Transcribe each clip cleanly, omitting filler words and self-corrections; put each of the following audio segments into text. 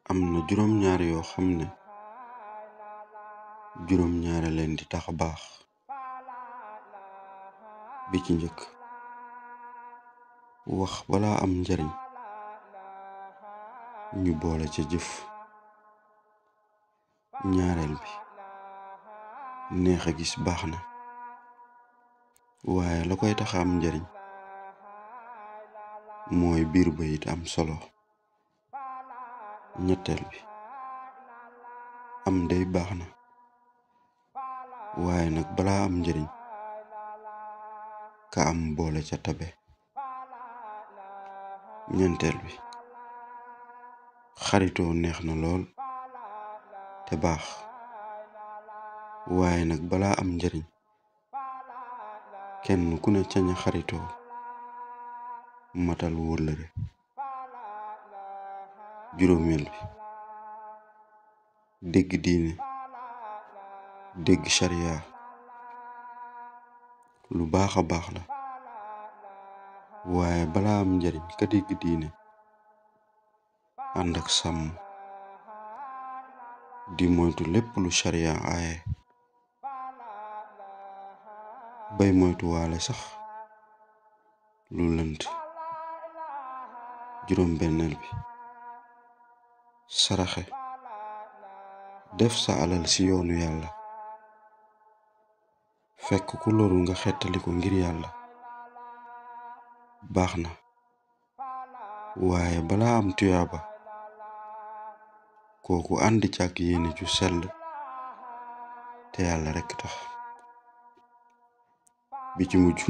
am na juróom-ñaar yoo xam ne juróom-ñaara leen di tax baax. bi ci njëkk wax balaa am njariñ ñu boole ca jëf. ñaareel bi neex a gis baax na waaye la koy tax am njariñ mooy biir ba it am solo. ñetteel bi am day baax na waaye nag balaa am njariñ ka am boole ca tabe. ñeenteel bi xaritoo neex na lool te baax waaye nag balaa am njariñ kenn ku ne ca ña xaritoo matal wóllëre. juróomeel bi dégg diine dégg sharia lu baax a baax la waaye balaa am njariñ ka dégg diine ànd ak sàmm di moytu lépp lu sharia aaye bay moytu waale sax lu lënt. juróom-benneel bi saraxe def sa alal ci yoonu yàlla fekk ku loru nga xettali ko ngir yàlla baax na waaye balaa am tuyaaba kooku ànd ci ak yéene ju sell te yàlla rekk tax. bi ci mujj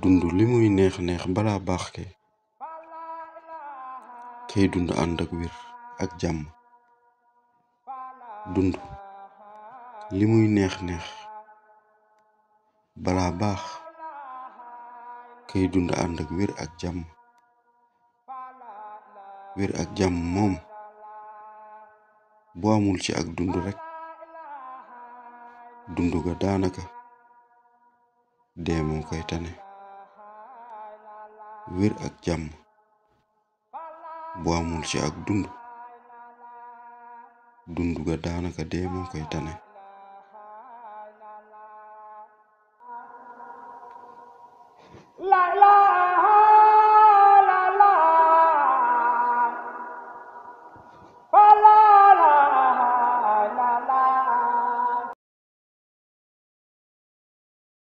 dund li muy neex neex balaa baax kay dund ànd ak wér ak jàmm. dund li muy neex neex balaa baax kay dund ànd ak wér ak jàmm. wér ak jàmm moom bu amul ci ak dund rekk dund ga daanaka dee moo koy tane. wér ak jàmm bu amul ci ak dund ga daanaka dee moo koy tane. La la